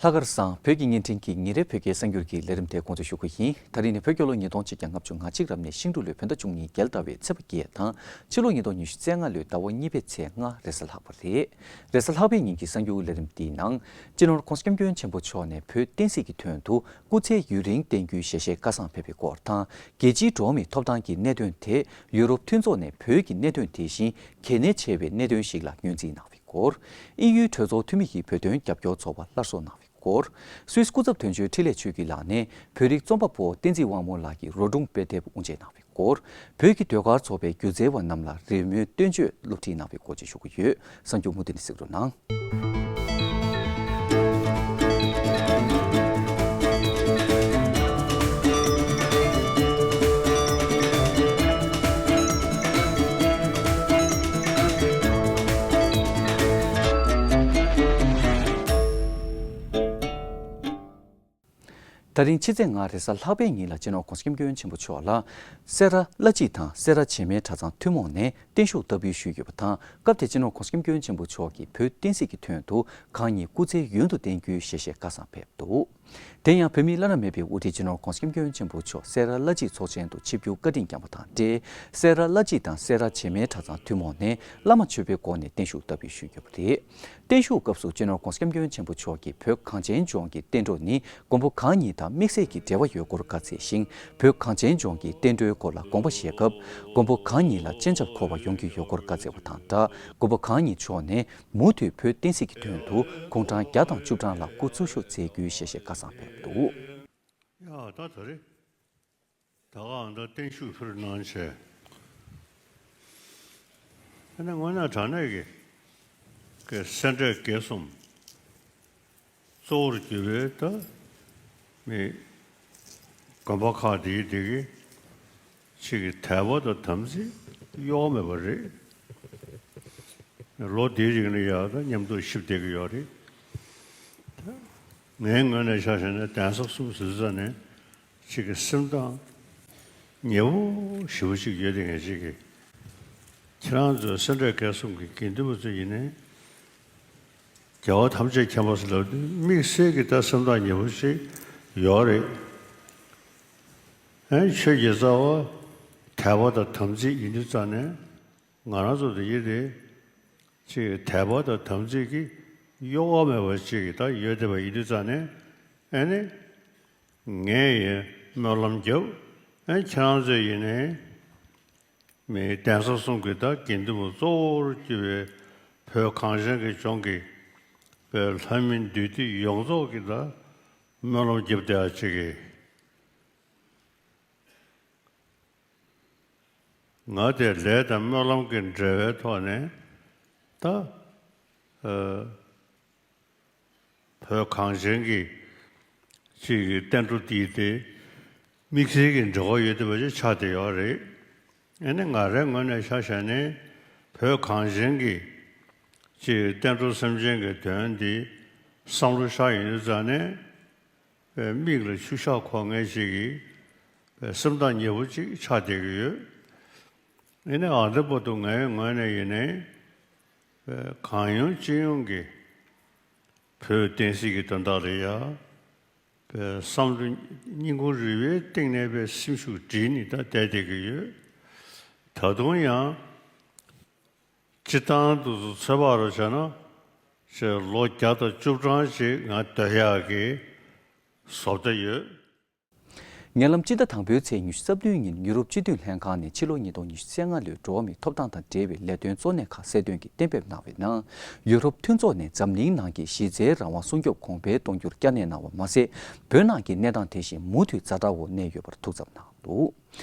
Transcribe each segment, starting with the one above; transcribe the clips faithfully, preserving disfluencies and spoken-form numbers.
ལྷག་དཀར་བཟང་། བོད་ཀྱི་བརྙན་འཕྲིན་གྱི་ཉིན་རེའི་བོད་སྐད་གསར་འགྱུར་གྱི་ལས་རིམ་དེ་འགོ་འཛུགས་ཞུ་གི་ཡིན། ད་རིང་ནི་བོད་རྒྱལ་ལོ་ཉིས་སྟོང་ཆིག་བརྒྱ་ལྔ་བཅུ་ང་གཅིག་རབ་གནས་ཤིང་འབྲུག་ལོའི་བོད་ཟླ་བཅུ་གཉིས་རྒྱལ་ཟླ་བའི་ཚེས་པ་བརྒྱད་དང་། ཕྱི་ལོ་ཉིས་སྟོང་ཉི་ཤུ་རྩ་ལྔ་ལོའི་ཟླ་བ་གཉིས་པའི་ཚེས་ལྔ་རེས་གཟའ་ལྷག་པ་རེད། རེས་གཟའ་ལྷག་པའི་ཉིན་གྱི་གསར་འགྱུར་ལས་རིམ་འདིའི་ནང་། སྤྱི་ནོར་༧གོང་ས་༧སྐྱབས་མགོན་ཆེན་པོ་མཆོག་ནས་བོད་བསྟན་སྲིད་ཀྱི་དོན་དུ་སྐུ་ཚེ་ཡུན་རིང་བརྟན་རྒྱུའི་ཞལ་བཞེས་བཀའ་བཟང་ཕེབས་པའི་སྐོར་དང་། རྒྱལ་སྤྱིའི་འགྲོ་བ་མིའི་ཐོབ་ཐང་གི་གནད་དོན་དེ་ཡུ་རོབ་མཐུན་ཚོགས་ནས་བོད་ཀྱི་གནད་དོན་དེ་བཞིན་གལ་གནད་ཆེ་བའི་གནད་དོན་ཞིག་ལ་ངོས་འཛིན་གནང་བའི་སྐོར། དབྱིན་ཡུལ་གྲོས་ཚོགས་འཐུས་མི་ཡིས་བོད་དོན་རྒྱབ་སྐྱོར་ཚོགས་པ་སླར་གསོ་གནང་བའི་སྐོར། སུད་སི་སྐུ་ཚབ་དོན་གཅོད་འཕྲིན་ལས་ཆོས་སྐྱིད་ལགས་ནས་བོད་རིགས་རྩོམ་པ་པོ་བསྟན་འཛིན་དབང་མོ་ལགས་ཀྱི་རོ་སྒྲུང་དཔེ་དེབ་དབུ་འབྱེད་གནང་བའི་སྐོར། བོད་ཀྱི་ཟློས་གར་ཚོགས་པའི་སྒྱུ་རྩལ་བ་རྣམས་ལ་རེས་མོས་སྟོན་བརྗོད་སློབ་ཁྲིད་གནང་བའི་སྐོར་བཅས་ཞུ་གི་ཡོད། གསར་འགྱུར་མུ་མཐུད་ནས་གཟིགས་རོགས་གནང་། ད་རིང་ཕྱི་ཚེས་ལྔ་རེས་གཟའ་ལྷག་པའི་ཉིན་ལ་སྤྱི་ནོར་༧གོང་ས་༧སྐྱབས་མགོན་ཆེན་པོ་མཆོག་ལ་སེ་ར་བླ་སྤྱི་དང་སེ་ར་བྱེས་སྨད་གྲྭ་ཚང་ཐུན་མོང་ནས་བརྟན་བཞུགས་བསྟར་འབུལ་ཞུས་ཡོད་པ་དང་། སྐབས་དེར་སྤྱི་ནོར་༧གོང་ས་༧སྐྱབས་མགོན་ཆེན་པོ་མཆོག་གིས་བོད་བསྟན་སྲིད་ཀྱི་དོན་དུ་གང་ཉིད་སྐུ་ཚེ་ཡུན་དུ་བརྟན་རྒྱུའི་ཞལ་བཞེས་བཀའ་བཟང་ཕེབས་འདུག་དེ་ཡང་བོད་མིའི་བླ་ན་མེད་པའི་དབུ་ཁྲིད་སྤྱི་ནོར་༧གོང་ས་༧སྐྱབས་མགོན་ཆེན་པོ་མཆོག་སེ་ར་བླ་སྤྱིའི་ཚོགས་ཆེན་དུ་ཆིབས་བསྒྱུར་བཀའ་དྲིན་བསྐྱངས་པ་དང་འབྲེལ། སེ་ར་བླ་སྤྱི་དང་སེ་ར་བྱེས་སྨད་གྲྭ་ཚང་ཐུན་མོང་ནས་བླ་མ་མཆོད་པའི་སྒོ་ནས་བརྟན་བཞུགས་བསྟར་འབུལ་ཞུས་ཡོད་པ་རེད། བརྟན་བཞུགས་སྐབས་སུ་སྤྱི་ནོར་༧གོང་ས་༧སྐྱབས་མགོན་ཆེན་པོ་མཆོག་གིས་བོད་གངས་ཅན་ལྗོངས་ཀྱི་བསྟན་འགྲོ་ནི་མགོན་པོ་གང་ཉིད་དང་དམིགས་བསལ་གྱི་འབྲེལ་བ་ཡོད་སྐོར་བཀའ་སྩལ་ཞིང་། བོད་གངས་ཅན་ལྗོངས་ཀྱི་བསྟན་འགྲོའི་སྐོར་ལ་དགོངས་པ་བཞེས་སྐབས། མགོན་པོ་གང་ཉིད་ལ་སྤྱན་ཆབ་འཁོར་བ་ཡོང་རྒྱུ་ཡོད་སྐོར་བཀའ་སྩལ་བ་དང་སྦྲགས། མགོན་པོ་གང་ཉིད་མཆོག་ནས་མུ་མཐུད་བོད་བསྟན་སྲིད་ཀྱི་དོན་དུ་དགུང་གྲངས་བརྒྱ་དང་བཅུ་གྲངས་ལ་སྐུ་འཚོ་བཞུགས་མཛད་རྒྱུའི་ཞལ་བཞེས་བཀའ་བཟང་ཕེབས་འདུག་ཡ་ད་ད་རེད། ད་ག་ཨ་མདའ་བརྟན་བཞུགས་ཕུལ་གནང་བྱས། ཨ་ནི་དངོས་གནས་དྲང་གནས་ཀྱི་ཀྱི་སེ་འབྲས་དགེ་གསུམ་གཙོ་བོར་གྱུར་པའི་ད་མི་དགོན་པ་ཁག་དེའི་དེ་གི་ཅིག་གི་དད་པ་དང་དམ་ཚིག་གཡོ་བ་མེད་པ་རེད། ལོ་འདིའི་རིང་ལ་ཡང་ད་མཉམ་དུ་གཤིབ་བསྡད་ཀྱི་ཡོད་རེད། ད་ངའི་ངོས་ནས་ཆ་བཞག་ན་གདན་ས་གསུམ་ཟེར་ཙམ་ནས། གཅིག་གི་སེམས་ཐག་ཉེ་བོ་ཞེ་པོ་ཅིག་ཡོད་དེ། ངས་གཅིག་གི་ཁྱེད་རང་ཚོའི་སེ་འབྲས་དགེ་གསུམ་གྱི་དགེ་འདུན་པ་ཚོ་ཡིན་ནའི། རྒྱལ་བ་ཐམས་ཅད་མཁྱེན་པ་ཟེར་ལབ་དུས་དམིགས་བསལ་གྱི་ད་སེམས་ཐག་ཉེ་བོ་ཞིག་ཡོད་རེད། ཨ་ཆོས་ཀྱི་རྩ་བ་དད་པ་དང་དམ་ཚིག་ཡིན་དུས་ཙང་ནས། ང་རང་ཚོ་འདི་ཡིན་ཏེ། ཅིག་དད་པ་དང་དམ་ཚིག་གི་གཡོ་བ་མེད་པ་ཅིག་ད་ཡོད་བསྡད་པ་ཡིན་དུས་ཙང་ནས། ཨ་ནི། ངས་ཡང་སྨོན་ལམ་བརྒྱབ། ཨ་ཁྱེད་རང་ཚོས་ཡིན་ནའི། མི་གདན་ས་གསུམ་གྱི་ད་དགེ་འདུན་པ་གཙོ་བོར་གྱུར་པའི་བོད་གངས་ཅན་གྱི་ལྗོངས་ཀྱི་བོད་ལྷ་མི་འདུས་སྡེ་ཡོངས་རྫོགས་ཀྱི་ད་སྨོན་ལམ་བརྒྱབ་བསྡད་ཡ་ཅིག་གི། ང་དེ་ལས་དང་སྨོན་ལམ་གྱི་འབྲེལ་བའི་ཐོག་ནས་ད་ཨ་བོད་གངས་ཅན་གྱི་ཅིག་གི་བསྟན་འགྲོ་འདི་དེ་དམིགས་བསལ་གྱི་འབྲེལ་བ་ཡོད་བསྡད་པ་ཅིག་ཆགས་བསྡད་ཡོད་རེད། ཨ་ནི་ང་རའི་ངོས་ནས་ཆ་བཞག་ནས་བོད་གངས་ཅན་གྱི་ཅིག་བསྟན་འགྲོ་སེམས་ཅན་གྱི་དོན་འདི་བསམ་བློ་བཞག་ཡོང་དུས་ཙང་ནས། པའི་མིག་ལ་ཆུ་ཤག་འཁོར་མཁན་ཞིག་གི་པའི་སེམས་ཐག་ཉེ་བོ་ཅིག་ཆགས་བསྡད་ཀྱི་ཡོད། ཡིན་ནའི་ཨ་འདི་བར་དུ་ངའི་ངོས་ནས་ཡིན་ནའི་པའི་གང་ཡོང་ཅི་ཡོང་གི་བོད་བསྟན་སྲིད་ཀྱི་དོན་དག་ལ་ཡ་པའི་བསམ་བློ་སྙིང་ཁུང་རུས་པའི་གཏིང་ནས་པའི་སེམས་ཤུགས་བསྒྲིལ་ནས་ད་བསྡད་བསྡད་ཀྱི་ཡོད། ད་དུང་ཡང་། སྤྱིར་བཏང་དུ་ཚོད་དཔག་རུ་བྱས་ན། ཅེས་ལོ་བརྒྱ་དང་བཅུ་གྲངས་ཅིག་ང་སྡོད་ཡག་གི་བཟོ་ལྟ་ཡོད། ཉེ་ལམ་སྤྱི་ཟླ་དང་པོའི་ཚེས་ཉི་ཤུ་རྩ་བདུན་ཉིན་ཡུ་རོབ་སྤྱི་འཐུས་ལྷན་ཁང་ནས་ཕྱི་ལོ་ཉིས་སྟོང་ཉི་ཤུ་རྩ་ལྔ་ལོའི་འགྲོ་བ་མིའི་ཐོབ་ཐང་དང་འབྲེལ་བའི་ལས་དོན་གཙོ་གནད་ཁག་གསལ་སྟོན་གྱི་གཏན་འབེབས་གནང་བའི་ནང་། ཡུ་རོབ་མཐུན་ཚོགས་ནས་འཛམ་གླིང་ནང་གི་གཞི་རྩའི་རང་དབང་སྲུང་སྐྱོབ་གོང་འཕེལ་གཏོང་རྒྱུར་བསྐྱར་ནན་གནང་བ་མ་ཟད། བོད་ནང་གི་གནས་སྟངས་དེ་བཞིན་མུ་མཐུད་ཛ་དྲག་འོག་གནས་ཡོད་པར་ཐུགས་འཚབ་གནང་འདུག་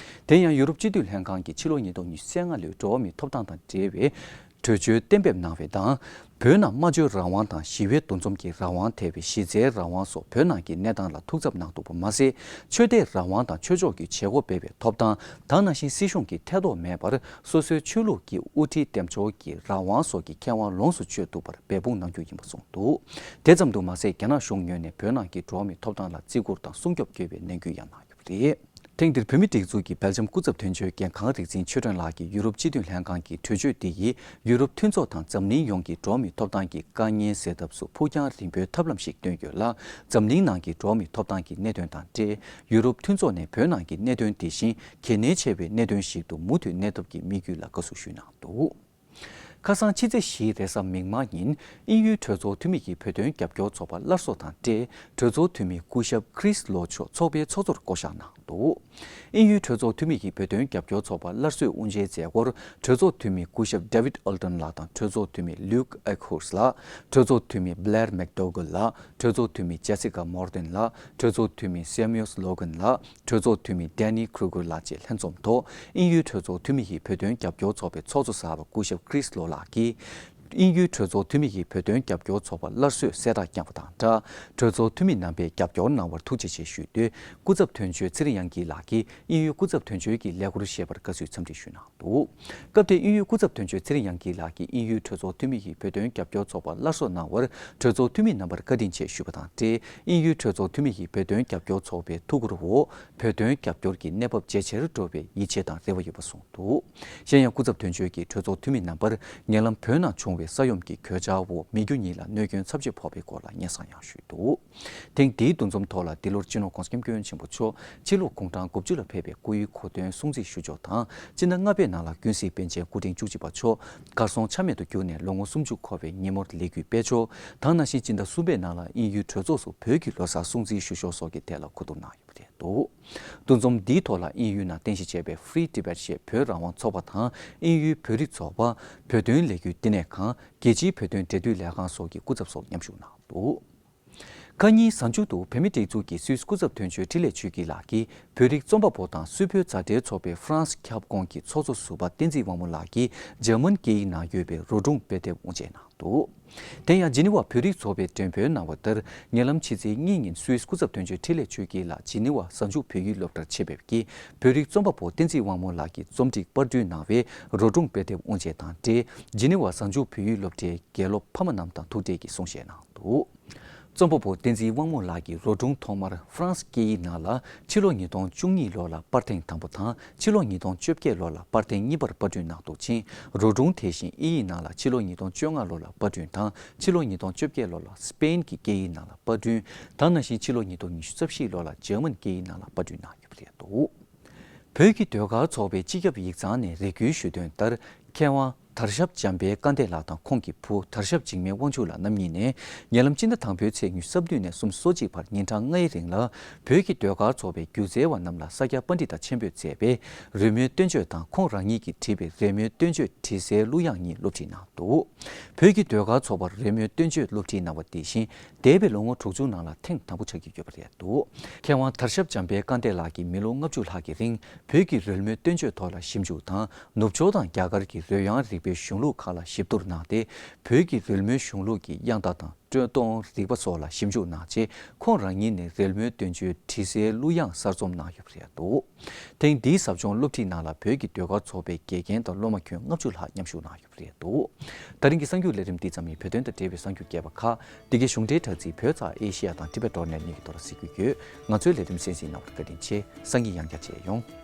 དེ་ཡང་ཡུ་རོབ་སྤྱི་འཐུས་ལྷན་ཁང་གིས་ཕྱི་ལོ་ཉིས་སྟོང་ཉི་ཤུ་རྩ་ལྔ་ལོའི་འགྲོ་བ་མིའི་ཐོབ་ཐང་དང་འབྲེལ་བའི་གྲོས་ཆོད་གཏན་འབེབས་གནང་བའི་ནང་། བོད་ནང་སྨྲ་བརྗོད་རང་དབང་དང་ཞི་བའི་འདུ་འཛོམས་ཀྱི་རང་དབང་ཐེ་བའི་གཞི་རྩའི་རང་དབང་སོགས་བོད་ནང་གི་གནས་སྟངས་ལ་ཐུགས་འཚབ་གནང་འདུག་པ་མ་ཟད། ཆོས་དད་རང་དབང་དང་ཆོས་ཕྱོགས་ཀྱི་བྱེད་སྒོ་སྤེལ་བའི་ཐོབ་ཐང་། ད་ག་ནང་བཞིན་སྲིད་གཞུང་གི་ཐེ་གཏོགས་མེད་པར་སོ་སོའི་ཆོས་ལུགས་ཀྱི་དབུ་ཁྲིད་འདེམས་འཛོགས་ཀྱི་རང་དབང་སོགས་ཀྱི་ཁེ་དབང་ལོངས་སུ་སྤྱོད་ཐུབ་པར་འབད་འབུངས་གནང་རྒྱུ་ཡིན་པ་གསུངས་འདུག་དེ་ཙམ་དུ་མ་ཟད། རྒྱ་ནག་གཞུང་ངོས་ནས་བོད་ནང་གི་འགྲོ་བ་མིའི་ཐོབ་ཐང་ལ་བརྩི་བཀུར་དང་སྲུང་སྐྱོབ་དགོས་པའི་ནན་སྐུལ་ཡང་གནང་ཡོད་པ་རེད། ཐེངས་འདིར་བོད་མིའི་སྒྲིག་འཛུགས་ཀྱི་སྦེལ་ཇམ་སྐུ་ཚབ་དོན་གཅོད་རྒན་གངས་རིག་འཛིན་ཆོས་སྒྲོན་ལགས་ཀྱིས་ཡུ་རོབ་སྤྱི་མཐུན་ལྷན་ཁང་གི་གྲོས་ཆོད་འདི་ཡིས་ཡུ་རོབ་མཐུན་ཚོགས་དང་འཛམ་གླིང་ཡོངས་ཀྱི་འགྲོ་བ་མིའི་ཐོབ་ཐང་གི་དཀའ་ངལ་སེལ་ཐབས་སུ་ཕུགས་རྒྱང་རིང་པོའི་ཐབས་ལམ་ཞིག་བཏོན་ཡོད་ལ། འཛམ་གླིང་ནང་གི་འགྲོ་བ་མིའི་ཐོབ་ཐང་གི་གནད་དོན་དང་འབྲེལ་ཡུ་རོབ་མཐུན་ཚོགས་ནས་བོད་ནང་གི་གནད་དོན་དེ་བཞིན་གལ་གནད་ཆེ་བའི་གནད་དོན་ཞིག་ཏུ་མུ་མཐུད་གནས་ཐབས་ཀྱི་དམིགས་ཡུལ་ལ་དགའ་བསུ་ཞུས་གནང་འདུག། ཁ་སང་ཕྱི་ཚེས་བཞི་རེས་གཟའ་མིག་དམར་ཉིན་དབྱིན་ཡུལ་གྲོས་ཚོགས་འཐུས་མི་ཡིས་བོད་དོན་རྒྱབ་སྐྱོར་ཚོགས་པ་སླར་གསོ་དང་འབྲེལ་གྲོས་ཚོགས་འཐུས་མི་སྐུ་ཞབས་Chris Lowe མཆོག་ཚོགས་པའི་ཚོགས་གཙོར་བསྐོ་གཞག་གནང་འདུག། དབྱིན་ཡུལ་གྲོས་ཚོགས་འཐུས་མི་ཡིས་བོད་དོན་རྒྱབ་སྐྱོར་ཚོགས་པ་སླར་གསོའི་དབུ་འབྱེད་མཛད་སྒོར་གྲོས་ཚོགས་འཐུས་མི་སྐུ་ཞབས་David Alton ལགས་དང་གྲོས་ཚོགས་འཐུས་མི་Luke Eckhouse ལགས། གྲོས་ཚོགས་འཐུས་མི་Blair McDougall ལགས། གྲོས་ཚོགས་འཐུས་མི་Jessica Mordan ལགས། གྲོས་ཚོགས་འཐུས་མི་Seamus Logan ལགས། གྲོས་ཚོགས་འཐུས་མི་Danny Kruger ལགས་བཅས་ལྷན་འཛོམས་ཐོག་དབྱིན་ཡུལ་གྲོས་ཚོགས་འཐུས་མི་ཡིས་བོད་དོན་རྒྱབ་སྐྱོར་ཚོགས་པའི་ཚོགས་གཙོ་གསར་པ་སྐུ་ཞབས་Chris Lowe ལགས་ཀྱིས། དབྱིན་ཡུལ་གྲོས་ཚོགས་འཐུས་མི་ཡིས་བོད་དོན་རྒྱབ་སྐྱོར་ཚོགས་པ་སླར་གསོའི་གསལ་བསྒྲགས་བསྐྱངས་པ་དང་སྦྲགས། གྲོས་ཚོགས་འཐུས་མི་རྣམ་པས་རྒྱབ་སྐྱོར་གནང་བར་ཐུགས་རྗེ་ཆེ་ཞུས་ཏེ། སྐུ་ཚབ་དོན་གཅོད་ཚེ་རིང་དབྱངས་སྐྱིད་ལགས་ཀྱིས་དབྱིན་ཡུལ་སྐུ་ཚབ་དོན་གཅོད་ཀྱི་ལས་འཁུར་བཞེས་པར་དགའ་བསུའི་འཚམས་འདྲི་ཞུས་གནང་འདུག། སྐབས་དེར་དབྱིན་ཡུལ་སྐུ་ཚབ་དོན་གཅོད་ཚེ་རིང་དབྱངས་སྐྱིད་ལགས་ཀྱིས་དབྱིན་ཡུལ་གྲོས་ཚོགས་འཐུས་མི་ཡིས་བོད་དོན་རྒྱབ་སྐྱོར་ཚོགས་པ་སླར་གསོ་གནང་བར་གྲོས་ཚོགས་འཐུས་མི་རྣམ་པར་བཀའ་དྲིན་ཆེ་ཞུས་པ་དང་འབྲེལ། དབྱིན་ཡུལ་གྲོས་ཚོགས་འཐུས་མི་ཡིས་བོད་དོན་རྒྱབ་སྐྱོར་ཚོགས་པའི་ཐུགས་ཁུར་འོག་བོད་དོན་རྒྱབ་སྐྱོར་གྱི་གནས་བབ་ཇེ་ཆེར་འགྲོ་བའི་ཡིད་ཆེས་དང་རེ་བ་ཡོད་པ་གསུངས་འདུག། གཞན་ཡང་སྐུ་ཚབ་དོན་གཅོད་ཀྱིས་གྲོས་ཚོགས་འཐུས་མི་རྣམ་པར་ཉེ་ལམ་བོད་ནང་བྱུང་བའི་ས་ཡོམ་གྱི་གོད་ཆག་འོག་མི་རྒྱུ་གཉིས་ལ་གནོད་སྐྱོན་ཚབས་ཆེ་ཕོག་པའི་སྐོར་ལ་སྙན་སེང་ཡང་ཞུས་འདུག། ཐེངས་འདིའི་འདུ་འཛོམས་ཐོག་ལ་འདི་ལོར་སྤྱི་ནོར་༧གོང་ས་༧སྐྱབས་མགོན་ཆེན་པོ་མཆོག་ཕྱི་ལོ་དགུང་གྲངས་དགུ་བཅུ་ལ་ཕེབས་པའི་སྐུའི་གོ་སྟོན་སྲུང་བརྩི་ཞུ་ཕྱོགས་དང་། སྤྱི་ཟླ་ལྔ་པའི་ནང་ལ་ཀུན་གཟིགས་པཎ་ཆེན་སྐུ་ཕྲེང་བཅུ་གཅིག་པ་མཆོག་གར་སོང་ཆ་མེད་དུ་གྱུར་ནས་ལོ་ངོ་སུམ་ཅུ་འཁོར་བའི་ཉིན་མོར་ལས་འགུལ་སྤེལ་ཕྱོགས་དང་། ནང་བཞིན་སྤྱི་ཟླ་གསུམ་པའི་ནང་ལ་དབྱིན་ཡུལ་གྲོས་ཚོགས་སུ་བོད་ཀྱི་ལོ་གསར་སྲུང་བརྩི་ཞུ་ཕྱོགས་སོགས་ཀྱི་ཐད་ལ་གོ་བསྡུར་གནང་ཡོད་པ་རེད་འདུག། འདུ་འཛོམས་འདིའི་ཐོག་ལ་དབྱིན་ཡུལ་ནང་རྟེན་གཞི་བྱས་པའི་Free Tibet ཞེས་བོད་རང་དབང་ཚོགས་པ་དང་དབྱིན་ཡུལ་བོད་རིགས་ཚོགས་པ། བོད་དོན་ལས་འགུལ་བསྟི་གནས་ཁང་། རྒྱལ་སྤྱིའི་བོད་དོན་འབྲེལ་མཐུད་ལས་ཁང་སོགས་ཀྱི་སྐུ་ཚབ་སོགས་མཉམ་ཞུགས་གནང་འདུག། ཁ་ཉིན་གཟའ་མཇུག་ཏུ་བོད་མིའི་སྒྲིག་འཛུགས་ཀྱི་སུད་སི་སྐུ་ཚབ་དོན་གཅོད་འཕྲིན་ལས་ཆོས་སྐྱིད་ལགས་ཀྱིས་བོད་རིགས་རྩོམ་པ་པོ་དང་སུད་བོད་མཛའ་འབྲེལ་ཚོགས་པའི་ཧྥ་རན་སི་ཁྱབ་ཁོངས་ཀྱི་ཚོགས་གཙོ་ཟུར་པ་བསྟན་འཛིན་དབང་མོ་ལགས་ཀྱིས་འཇར་མན་སྐད་ཡིག་ནང་ཡོད་པའི་རོ་སྒྲུང་དཔེ་དེབ་དབུ་འབྱེད་གནང་འདུག། དེ་ཡང་ཇི་ནི་ཝ་བོད་རིགས་ཚོགས་པའི་མགྲོན་པོས་གནང་བ་ལྟར། ཉེ་ལམ་ཕྱི་ཚེས་གཉིས་ཉིན་སུད་སི་སྐུ་ཚབ་དོན་གཅོད་འཕྲིན་ལས་ཆོས་སྐྱིད་ལགས་ཇི་ནི་ཝ་གཟའ་མཇུག་བོད་ཡིག་སློབ་གྲྭར་ཆེད་ཕེབས་ཀྱིས་བོད་རིགས་རྩོམ་པ་པོ་བསྟན་འཛིན་དབང་མོ་ལགས་ཀྱིས་རྩོམ་སྒྲིག་པར་སྐྲུན་གནང་བའི་རོ་སྒྲུང་དཔེ་དེབ་དབུ་འབྱེད་དང་འབྲེལ། ཇི་ནི་ཝ་གཟའ་མཇུག་བོད་ཡིག་སློབ་གྲྭའི་དགེ་སློབ་ཕ་མ་རྣམས་དང་ཐུག་འཕྲད་ཀྱིས་གསུང་བཤད་གནང་འདུག། རྩོམ་པ་པོ་བསྟན་འཛིན་དབང་མོ་ལགས་ཀྱིས་རོ་སྒྲུང་ཐོག་མར་ཧྥ་རན་སི་སྐད་ཡིག་ནང་ལ་ཕྱི་ལོ་ཉིས་སྟོང་བཅུ་གཉིས་ལོ་ལ་པར་ཐེངས་དང་པོ་དང་ཕྱི་ལོ་ཉིས་སྟོང་བཅོ་བརྒྱད་ལོ་ལ་པར་ཐེངས་གཉིས་པར་པར་སྐྲུན་གནང་འདུག་ཅིང་། རོ་སྒྲུང་དེ་བཞིན་དབྱིན་ཡིག་ནང་ལ་ཕྱི་ལོ་ཉིས་སྟོང་བཅོ་ལྔ་ལོ་ལ་པར་སྐྲུན་དང་ཕྱི་ལོ་ཉིས་སྟོང་བཅོ་བརྒྱད་ལོ་ལ་སི་པེན་གྱི་སྐད་ཡིག་ནང་ལ་པར་སྐྲུན་དང་། ནང་བཞིན་ཕྱི་ལོ་ཉིས་སྟོང་ཉི་ཤུ་རྩ་བཞི་ལོ་ལ་འཇར་མན་སྐད་ཡིག་ནང་ལ་པར་སྐྲུན་གནང་ཡོད་པ་རེད་འདུག། བོད་ཀྱི་ཟློས་གར་ཚོགས་པའི་སྤྱི་ཁྱབ་ཡིག་ཚང་ནས་རེ་སྐུལ་ཞུས་དོན་ལྟར། མཁས་དབང་དར་ཞབས་འཇམ་དཔལ་དཀར་འདོན་ལགས་དང་ཁོང་གི་བུ་དར་ཞབས་འཇིགས་མེད་དབང་ཕྱུག་ལགས་རྣམ་གཉིས་ནས་ཉེ་ལམ་སྤྱི་ཟླ་དང་པོའི་ཚེས་ཉི་ཤུ་རྩ་བདུན་ནས་སོ་གཅིག་བར་ཉིན་གྲངས་ལྔའི་རིང་ལ་བོད་ཀྱི་ཟློས་གར་ཚོགས་པའི་སྒྱུ་རྩལ་བ་རྣམས་ལ་ས་སྐྱ་པཎྜི་ཏ་ཆེན་པོས་མཛད་པའི་རོལ་མོའི་བསྟན་བཅོས་དང་ཁོང་རང་ཉིད་ཀྱིས་བྲིས་པའི་རོལ་མོའི་བསྟན་བཅོས་དྲི་ཟའི་གླུ་དབྱངས་གཉིས་སློབ་ཁྲིད་གནང་འདུག། བོད་ཀྱི་ཟློས་གར་ཚོགས་པར་རོལ་མོའི་བསྟན་བཅོས་སློབ་ཁྲིད་གནང་བ་དེ་བཞིན། འདས་པའི་ལོ་ངོ་དྲུག་ཅུ་ནང་ལ་ཐེངས་དང་པོ་ཆགས་ཀྱི་ཡོད་པ་རེད་འདུག། མཁས་དབང་དར་ཞབས་འཇམ་དཔལ་དཀར་འདོན་ལགས་ཀྱིས་མི་ལོ་ལྔ་བཅུ་ལྷག་གི་རིང་བོད་ཀྱི་རོལ་མོའི་བསྟན་བཅོས་ཐོག་ལ་ཞིབ་འཇུག་དང་ནུབ་ཕྱོགས་དང་རྒྱ་གར་གྱི་རོལ་དབྱངས་རིག་པའི་གཞུང་ལུགས་ཁག་ལ་ཞིབ་བསྡུར་གནང་སྟེ། བོད་ཀྱི་རོལ་མོའི་གཞུང་ལུགས་ཀྱི་དབྱངས་རྟ་དང་དཀྲོལ་གཏོང་རིག་པ་སོགས་ལ་ཞིབ་འཇུག་གནང་རྗེས། ཁོང་རང་ཉིད་ནས་རོལ་མོའི་བསྟན་བཅོས་དྲི་ཟའི་གླུ་དབྱངས་གསར་རྩོམ་གནང་ཡོད་པ་རེད་འདུག། ཐེངས་འདིའི་ཟབ་སྦྱོང་སློབ་ཁྲིད་ནང་ལ་བོད་ཀྱི་ཟློས་གར་ཚོགས་པའི་དགེ་རྒན་དང་སློབ་མ་ཁྱོན་ལྔ་བཅུ་ལྷག་མཉམ་ཞུགས་གནང་ཡོད་པ་རེད་འདུག། ད་རིང་གི་གསར་འགྱུར་ལས་རིམ་འདི་ཙམ་ཡིན། བོད་དོན་དང་འབྲེལ་བའི་གསར་འགྱུར་རྒྱས་པ་ཁག་འདི་གའི་གཞུང་འབྲེལ་དྲ་ཚིགས་བོད་ཚགས་ཨེ་ཤི་ཡ་དང་ཊི་བེ་ཊི་ཌོཊ་ནེ་ཊི་གཉིས་ཀྱི་ཐོག་ལ་གཟིགས་རྒྱུ་ཡོད། ང་ཚོའི་ལས་རིམ་གསན་གཟིགས་གནང་བར་བཀའ་དྲིན་ཆེ། སང་ཉིན་ཡང་བསྐྱར་མཇལ་ཡོང་།